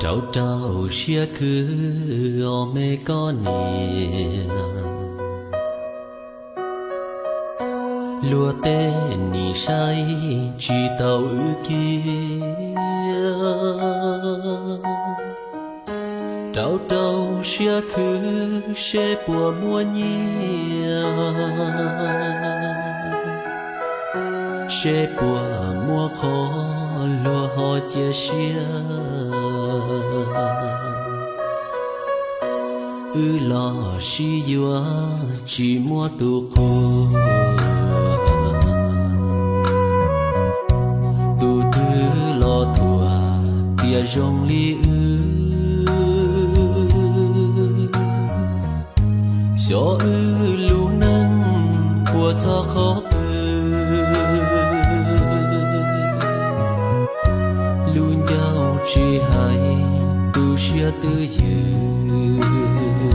Rau rau siab khwv os me koj niam, luag tej nim saib tsis taus wb kiag. Rau rau siab khwv seb puas muaj nyiaj, seb puas muaj qhov luag ho cia siab. Wb los sib yuav tsis muaj tus qhuas, tus twg los thuam tias zoo li wb. Xyov wb lub neej puas txog qhov twg, lub ncauj tsis hais tu siab twj ywm.